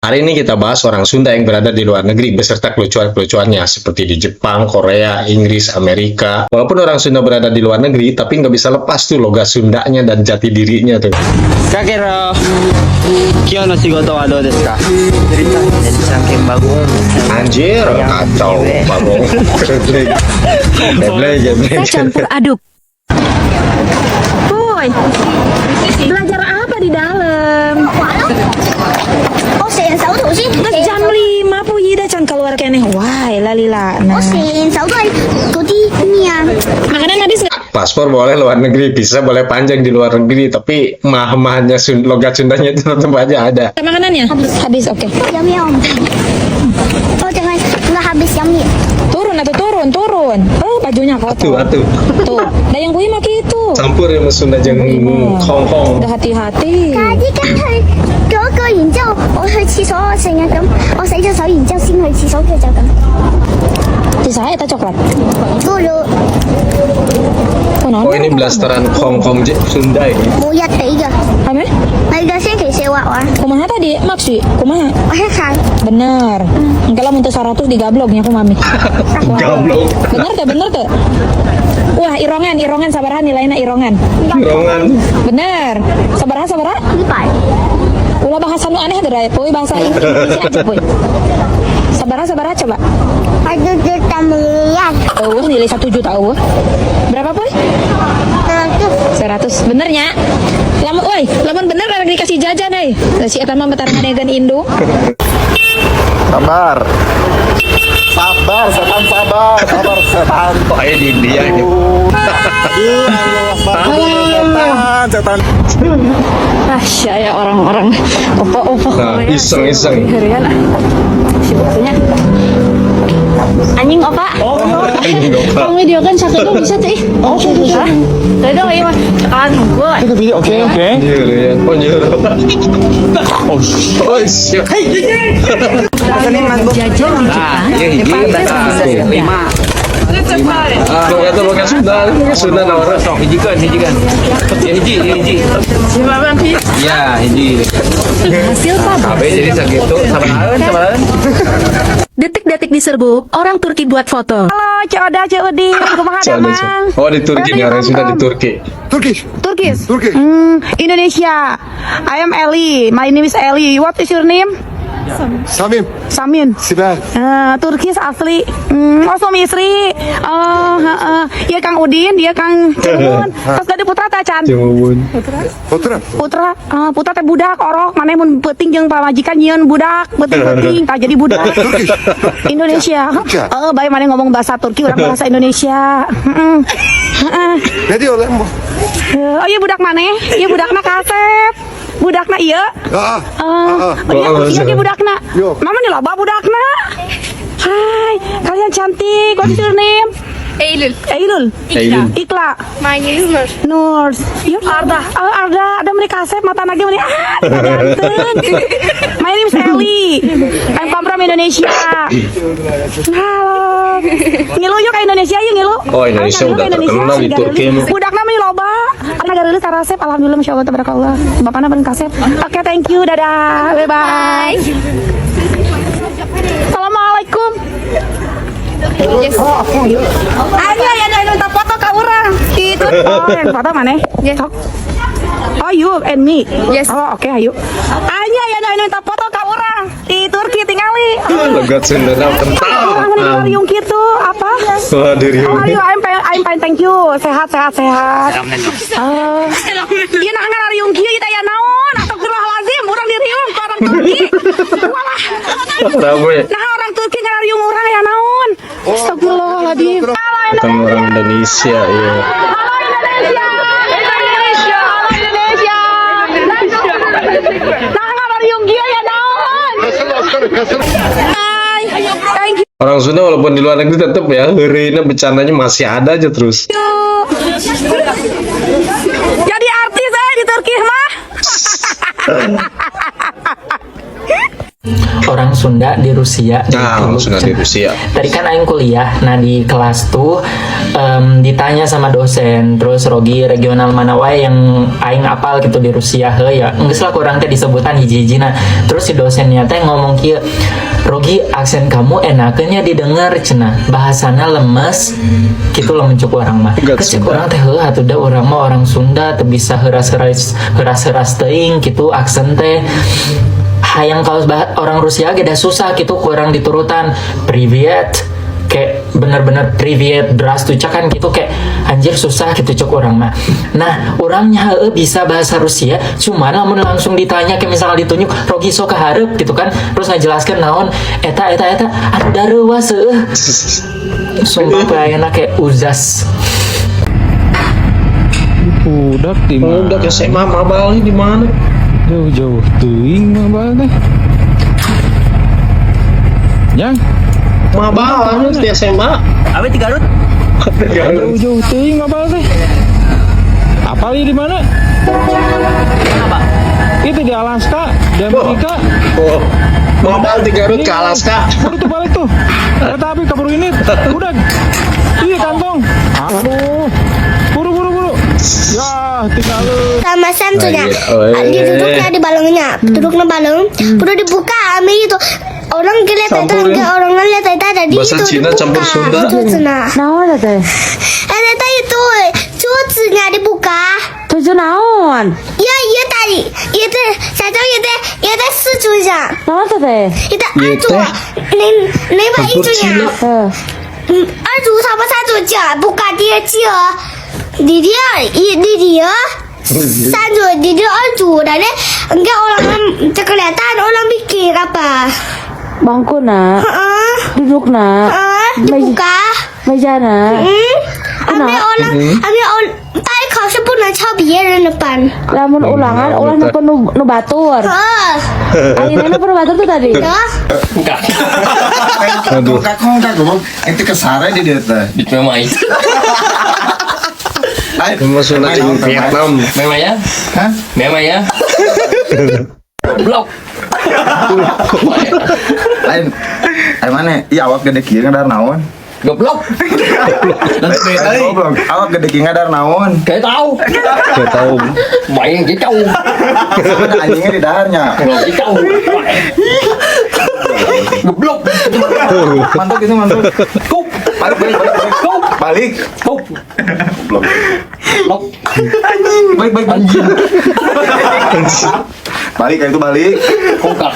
Hari ini kita bahas orang Sunda yang berada di luar negeri beserta kelucuan-kelucuannya seperti di Jepang, Korea, Inggris, Amerika. Walaupun orang Sunda berada di luar negeri, tapi nggak bisa lepas tuh logat Sundanya dan jati dirinya tuh. かけろ今日の仕事はどうですか？ Jadi saking bagong. Anjir, kacau, bagong. Geblek, geblek, geblek. Saya campur aduk. Puy, belajar apa di dalam? 我成手頭先， Terus jam 5 Puyi dah can keluar keneh. Wah, lila. 我 Nah. 成手都係嗰啲咩啊？ Makanan habis nggak? Paspor boleh luar negeri, visa boleh panjang di luar negeri, tapi mah-mahnya logat Sundanya itu tetap aja ada. Makanannya? Habis, habis, oke. 有咩我唔知，我淨係我 habis 飲熱。 Turun atau turun, turun. Oh, bajunya Tuh, kotor. atuh. Tuh, dah yang Puyi mah gitu. Campur ya sama Sunda jeung Hong Kong. Udah hati-hati. 但係依家去嗰個，然之後我去廁所，我成日咁，我洗咗手，然之後先去廁所，佢就咁。 Di saya itu coklat. 嗰個 Oh, Oh, ini blasteran Hong Kong Sunda ini. 每日俾㗎， Apa? 每個星期四畫畫， Kumaha tadi? Maksud, kumaha? 我一睇 Bener. Kalau minta 100 digabloknya aku mami. Wah. Gablok. Bener tuh, bener tuh. Wah, irongan, irongan sabaraha nilainya irongan. Rongan. Bener. Sabaraha sabaraha? 100。 Ulah bahasa nu aneh deh, Puy, bahasa Indonesia aja, Puy. Sabaraha sabaraha coba. 1 juta miliar. Oh, nilai 1 juta eueuh. Berapa, Puy? 100. 100. Benernya? Lamun, woi, lamun bener rek dikasih jajan euy. Si eta mah bentar ngadegan indung. Sabar. Sabar, setan, sabar, sabar, setan. Oh, ini di India ini. Setan, setan. Tasya ya orang-orang opa-opa Nah, Korea. iseng-iseng. Heureun ah. Si batunya. Anjing opa. Anjing opa. Kamu video kan sakedeung bisa tuh ih. Oh, hah? Teu ieu mah cekalan hungkul. Oke, oke. Anjir ya. Oh, anjir. Oh, siap. Jajan di Jepang, dipanggil bahasa Sunda. Logat logat Sunda, logat Sunda nah orang. Sok hijikeun, hijikeun. Ya hiji, hiji. Ya, hiji. Hasil Kabeh pabrik. jadi sakitu sabaraha sabaraha. Detik-detik diserbu, orang Turki buat foto. Halo, Ceu Oda, Ceu Udin, kumaha Canda, damang? oh, di Turki nih, orang Sunda di Turki. Turkish. Turkish. Turkish. Indonesia. I am Ellie. My name is Ellie. What is your name? Samim. Samin. Sibel. Turkis asli. Oh, suami istri. Oh, heeh. Iya Kang Udin, dia Kang Cemun. Pas gak ada putra tacan. Cemun. Fotoğraf. Putra, putra teh budak orok, maneh mun peuting jeung pamajikan nyieun budak, peuting-peuting tah jadi budak. Turkish. Indonesia. Turki. Heeh, bae maneh ngomong bahasa Turki, urang bahasa Indonesia. Heeh. Heeh. Ne diyor lan bu? Oh iya budak maneh, iya budakna kasep. Budakna iya. Aa. Eh, oh iya, Oh, iya ge budakna. Yok. Mama nih loba budakna. Hai, kalian cantik. What is your name? Eylül. Eylul. Eylul. Ikla. My name is Nur. Nurs. Yours? Arda. Oh, Arda. Ada mereka kasep mata nage meni. Ah, ganteng. My name is Ellie. I'm come from Indonesia. Halo. Ngilu yuk ke Indonesia yuk ngilu. Oh, Indonesia Ayo, udah ngilu ke terkenal di Indonesia, Turki emang. Budakna meni loba. Anak gareulis karasep. Alhamdulillah, masyaallah, tabarakallah. Bapakna paling kasep. Oke, thank you. Dadah. Bye bye. Assalamualaikum. Yes. Oh, oke, ayo. Ayo, ayo, ayo, minta foto ke urang. Itu. Oh, yang foto mana? Yes. Sok. Oh, you and me. Yes. Oh, oke, ayo. Ayo, ayo, ayo, minta foto ke urang. Di Turki tingali. Logat Sunda kental. Urang meni riung kitu apa? Wah, diri. How are you? I'm fine, I'm fine, thank you. Sehat, sehat, sehat. Oh. Ieu nah ngariung kieu ieu teh aya naon? Astagfirullahalazim, urang diriung ke orang Turki. Walah. Rame. Nah, orang Turki ngariung urang aya naon? Astagfirullahaladzim. Halo Ketemu orang Indonesia ya. Halo Indonesia. Indonesia. Halo Indonesia. Nah, ngariung kieu ya naon? Hai. Thank you. Orang Sunda walaupun di luar negeri tetap ya, heureuy bercandanya masih ada aja terus. Jadi artis di Turki mah. Orang Sunda di Rusia. Nah, orang Sunda di Rusia. Tadi kan aing kuliah, nah di kelas tuh ditanya sama dosen, terus Rogi regional mana wae yang aing apal gitu di Rusia, heuh ya. Geus lah kurang teh disebutan hiji-hiji. Nah, terus si dosennya teh ngomong kieu, "Rogi, aksen kamu enakeun nya didengar," cenah. "Bahasana lemes." Gitu loh mencuk urang mah. Enggak Terus cek Sunda. Urang teh, heuh atuh da urang mah orang Sunda teu bisa heuras-heuras heuras-heuras teuing gitu aksen teh, hayang kalau orang Rusia ge da susah gitu, kurang diturutan "привет", kayak bener-bener "привет, здравствуйте" kan gitu, kayak anjir susah gitu cek urang mah. Nah, orangnya heueuh bisa bahasa Rusia, cuman lamun langsung ditanya, kayak misalnya ditunjuk, "Rogi, sok ka hareup," gitu kan, terus ngajelaskeun naon eta eta eta, aduh dareuwas heueuh, sumpah kayaknya kayak uzas. Budak di mana? Budak SMA mabal di mana? Jauh-jauh teuing mabal teh. Yang Mabal di SMA. Apa di Garut? Jauh-jauh teuing mabal teh. Apal di mana? Apa? Itu di Alaska, di Amerika. Oh. Mabal di Garut ke Alaska. Buru tuh balik tuh. Kereta api keburu ini. Udah. Iya kantong. Aduh. Buru buru buru. Ya, tinggal lu. Sama Sam tuh ya. Oh, iya. Dia duduknya di balongnya, duduknya balong, udah dibuka ambil itu. Orang ngeliat itu, Campur ya. enggak, orang ngeliat itu tadi Bahasa itu Cina dibuka. campur Sunda. Itu cenah. Naon teh? Eh, ternyata itu cucunya dibuka. Cucu naon? Iya iya tadi, itu saya tahu itu itu 四组长， Naon teh? itu 二组 Iya, teh，另另外一 Campur 组 Cina. 呀， Heuh. 嗯，二组他们三组讲不干第二季，你第二一你第二三组你第二组的咧，enggak orang kelihatan orang mikir apa? Bangkuna, Heeh, dudukna, heeh, dibuka. Mejana. 嗯，ambil orang ambil orang 班考试不能抄别人的班。 Lamun ulangan ulah nempo nu, nu batur. Heeh, Ayeuna nu batur tuh tadi. ya. Enggak. Aduh. Kongkak kongkak goblok. Ente kesare di dia teh. Memang itu. Memang Sunda jeung Vietnam. Memang ya? Hah? Memang ya? Blok. Lain. Lain mana? Iya awak gede kieu ngadar naon? Goblok. Lain goblok. Awak gede kieu ngadar naon? Kayak tahu. Gak tahu. Main gitu. Sama ada anjingnya di daharnya. Gitu. Goblok. Mantap itu mantap. Kup. Balik balik balik balik. Kup. Balik. Kup. Goblok. Blok. Balik balik balik. Balik kayak itu balik. Kongkak.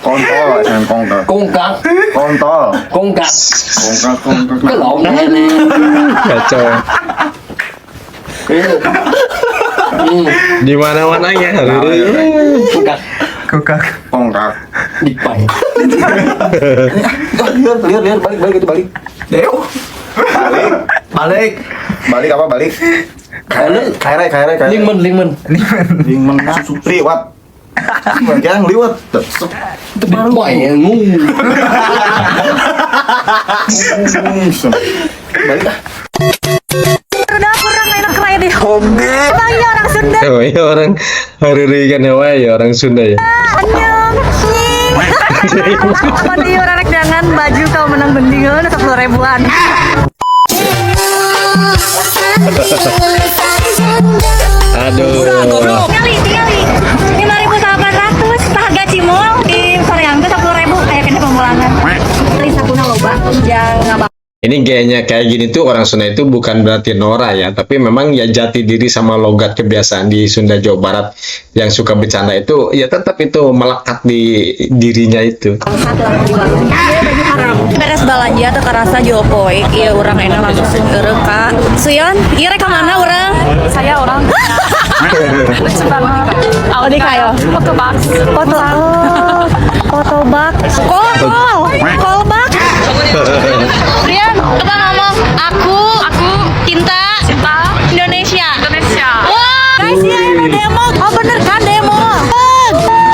Kontol, jangan kongkak. Kongkak. Kontol. Kongkak. Kongkak kongkak. Cái lộn này nè. Kacau. Di mana-mananya. Kongkak. Kongkak. Kongkak. Dipai. Lihat lihat lihat balik balik itu balik. Deo. Balik. Balik. Balik apa balik? Kaire kaire kaire kaire. Liên minh, liên minh. Liên minh liwat. Yang liwat. Dipai ngu. Balik ah. Udah kurang enak kayak di. Emang iya orang Sunda. Oh iya orang hari kan ya wae ya orang Sunda ya. Annyeong. Apa nih orang rek jangan baju kau menang bendingan 10 ribuan. Aduh. Tinggali, tinggali. 5.800 harga cimol di Soreang teh 10 ribu kayak kena pemulangan. Beli sabuna loba, jangan. Ini gayanya kayak gini tuh orang Sunda itu bukan berarti norak ya, tapi memang ya jati diri sama logat kebiasaan di Sunda Jawa Barat yang suka bercanda itu ya tetap itu melekat di dirinya itu. Beres balanja teu karasa jopoy, iya urang enak langsung eureuh ka Suyon, iya rek ka mana urang? Saya orang lucu banget. Oh, di kayo. Foto box. Foto, oh, foto box. Kol, kol, kol box. Rian, coba ngomong aku cinta cinta Indonesia. Indonesia. Wah. Guys, iya ini demo. Oh bener kan demo.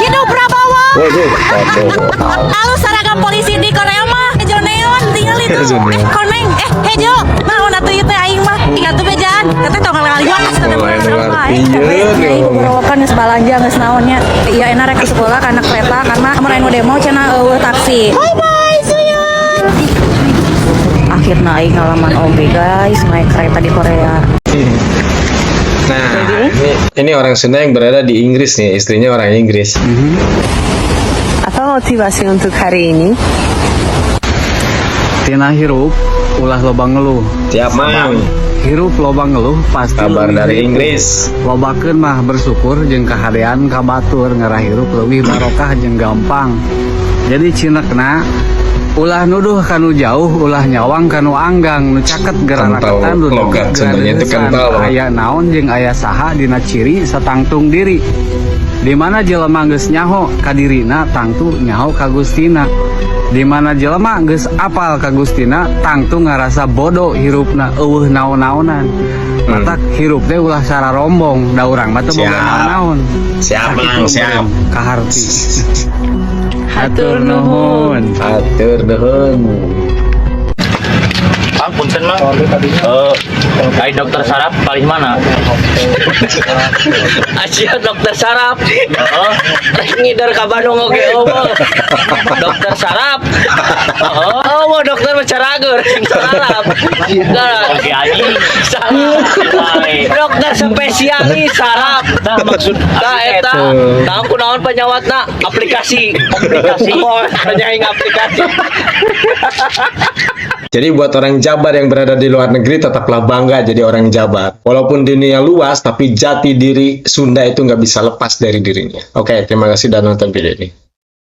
Hidup Prabowo. Waduh, waduh. Lalu seragam polisi di Korea mah hejo neon tinggal itu. Hejo neon. Eh, koneng, eh, hejo. Naon atuh ieu teh aing mah? Ingat tuh bejaan. Kata tong ngaliwat. Mulai ngelartieun Aing ngomongnya. gorowokan geus balanja, geus naonnya. Iya, enak rek ka sekolah karena kereta, karena kemarin nu demo cenah euweuh taksi. Bye bye, Suyon. Akhirnya aing ngalaman oge, guys, naik kereta di Korea. Nah, ini orang Sunda yang berada di Inggris nih, istrinya orang Inggris. Apa motivasi untuk hari ini? Tina hirup ulah loba ngeluh. Siap, Mang. Hirup loba ngeluh pasti Kabar leuwih dari hirup. Inggris. Lobakeun mah bersyukur jeung kahadean ka batur, ngarah hirup leuwih barokah jeung gampang. Jadi cinekna, ulah nuduh kanu jauh, ulah nyawang kanu anggang, nu caket geraraketan, nu Logat deket Sundanya itu gerareusan. kental banget. Aya naon jeung aya saha dina ciri satangtung diri. Di mana jelema geus nyaho ka dirina, tangtu nyaho ka Gustina. Di mana jelema geus apal ka Gustina, tangtu ngarasa bodoh hirupna, euweuh naon-naonan. Matak hirup teh ulah sararombong, da urang mah teu boga Siap. naon-naon. Siap, Mang, siap. Kaharti. Hatur nuhun. Hatur nuhun. Kang, punten, Mang. Eh, ai dokter saraf paling mana? Asia dokter saraf. Heeh. Rek ngider ka Bandung oge euweuh. Dokter saraf. Heeh. Euweuh dokter mah carager sing saraf. Nah, oke anjing. Saraf. Dokter spesialis saraf. Nah, maksud nah eta. Nah, kunaon panyawatna? Aplikasi. Aplikasi. Oh, penyaing aplikasi. Jadi buat orang Jabar yang berada di luar negeri, tetaplah bangga jadi orang Jabar. Walaupun dunia luas, tapi jati diri Sunda itu nggak bisa lepas dari dirinya. Oke, terima kasih sudah nonton video ini.